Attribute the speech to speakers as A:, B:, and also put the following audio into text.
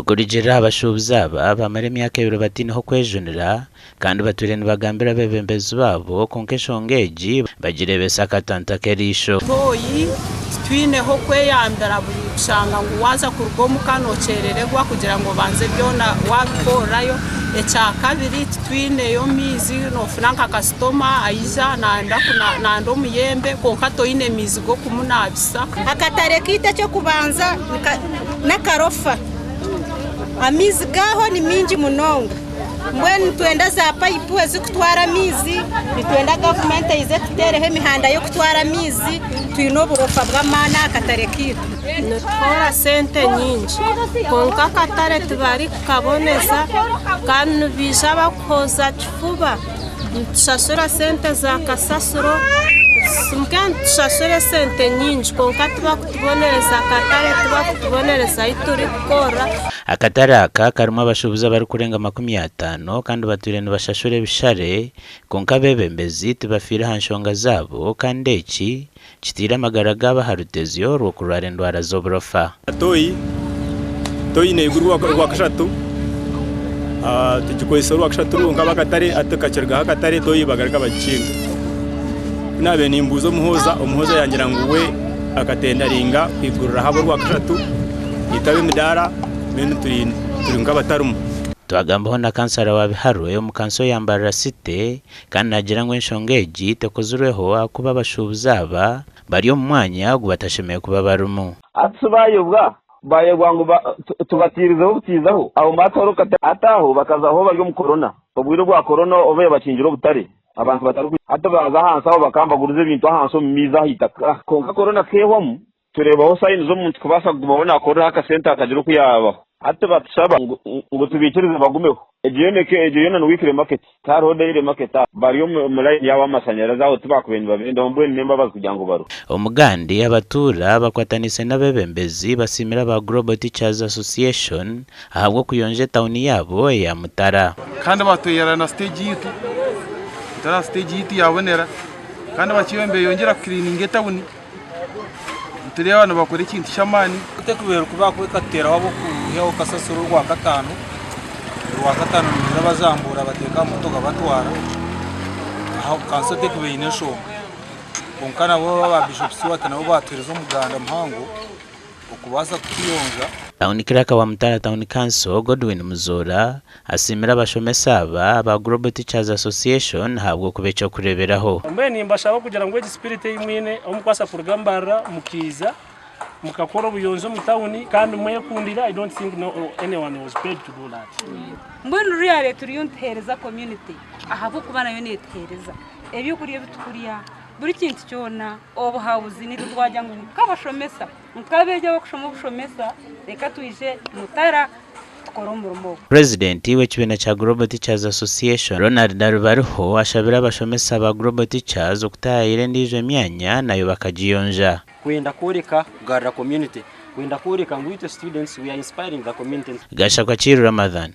A: Okurugiirira aha bashuubuzi aba, bamara emyaka ebiri bataine h'okwejunira kandi batwire nibagambira abeebembezi baabo kwonka enshonga egi bagireebesa akatanta k'eriisho.
B: Toyi titwine h'okweyambira buri kushanga ngu waaza kuruga omuka nokyerererwa kugira ngu obanze byona wabikorerayo. Ekyakabiri titwineyo maizi nofuna nka kasitoma aija nayenda omuyembe kwonka toine maizi g'okumunabisa.
C: Akatare kaitu eky'okubanza n'akarofa. Amaizi gaaho ni maingi munonga. Mbwenu nitwenda za payipu ezirikutwara amaizi, nitwenda gavumenti eije etuteereho emihanda y'okutwara amaizi. Twine oburofa bw'amaani aha katare kaitu.
D: Nituhoora sente nyingi kwonka akatare tibarikukaboneza kandi nibaija bakuhooza kifuba. Nitushashura sente za kasasiro, mbwenu nitushashura esente nyingi kwonka tibakutubonereza akatare, tibakutubonereza ahu turikukorera.
A: Akatare aka karimu abashuubuzi abarikurenga 50 kandi batwire nibashashura ebishare kwonka abeebembezi tibafiire aha nshonga zaabo kandi eki kitaire amagara gaabo aha rutezyo rw'okurwara endwara z'oburofa.
E: Toyi, toyi neegurwa orwakashatu, tugikozesa orwakashatu rwonka ab'akatare hati tukakirugaho akatare toyi bagaruka bagikinga. Ku naabaire nimbuuza omuhooza, omuhooza yangira ngu we akatendaringa kwiguriraho ab'orwakashatu itwe ab'emidaara mbwenu turi nk'abatarimu.
A: Twagambaho na kansara wa Biharwe omu kanso ya Mbarara City Kandi naagira ngu enshonga egi tekozirweho ahakuba abashuubuzi aba bari omu mwanya ogu batashemereire kuba barimu.
F: Hati shi baayobwa, baayebwa ngu tubatiirizeho obutiizaho, aho mbaatwara omu katare. Hati aho bakazaho bari omu korona, obwire bwa korona obu yabakingire obutare, abantu batarikwija. Hati baaza ahansi aho bakaba nibaguriza ebintu ahansi omu maizi aha itaka. Kwonka korona keehwamu, Tureebaho sayini z'omuntu kubaasa kugumaho naakoreraho akasente akagira oku yaabaho. Hati batushaba ngu tubaikirize bagumeho. Egyo yoona egyo yoona ni weekly market, tihariho daily market aha. Bari omu layini yaabo amashanyarazi aho tibakubaire nibabendaho mbwenu n'embabazi kugira ngu baruhe.
A: Omugandi, abatuura bakwataniise n'abeebembezi basiimire aba Global Teachers Association ahabw'okuyonja etawuni yaabo eya Mutara.
G: Kandi batweyara na siteegi yaitu, Mutara siteegi yaitu yabonera kandi bakiriyo nibeyongyera kukiriininga etawuni. Nitureeba nibakora ekintu ky'amaani.
H: Tekubeire kuba ekatuteeraho ab'okwihaho kasasiro orwakataano, orwakataano nibaija bazambuura bateeka aha motoka batwara, aho kanso tekuba eine enshonga. Kwonka nabo aba Bishop Stuart nabo baatuheereza omuganda muhango okubaasa kutuyonja.
A: Town Clerk wa Mutara Town Council, Godwin Muzoora asiimire abashomesa aba aba Global Teachers Association ahabw'okuba eky'okureeberaho.
I: Mbwenu nimbashaba kugira ngu egi spirit ei mwine ou mukubaasa kuruga Mbarara mukaija mukakora obuyonjo omu tawuni kandi mwekundire I don't think no anyone was paid to do that.
J: Mbwenu really turiyo nituheereza community ahabw'okuba nayo netuheereza ebyokurya ebi tukurya buri kintu kyona obuhabuzi naitwe twagira ngu nk'abashomesa Nk'abeegi abarikushoma obushomesa, reka twije Mutara tukore omurimo ogu.
A: Purezidenti w'ekibiina kya Global Teachers Association, Ronald Arubariho ashabire abashomesa ba Global Teachers okutaayaayira endiijo emyanya nayo bakagiyonja.
K: Kwenda kworeka kugarura community, kwenda kworeka ngu itwe students we are inspiring the community.
A: Gashakwa Kiiru Ramadhan.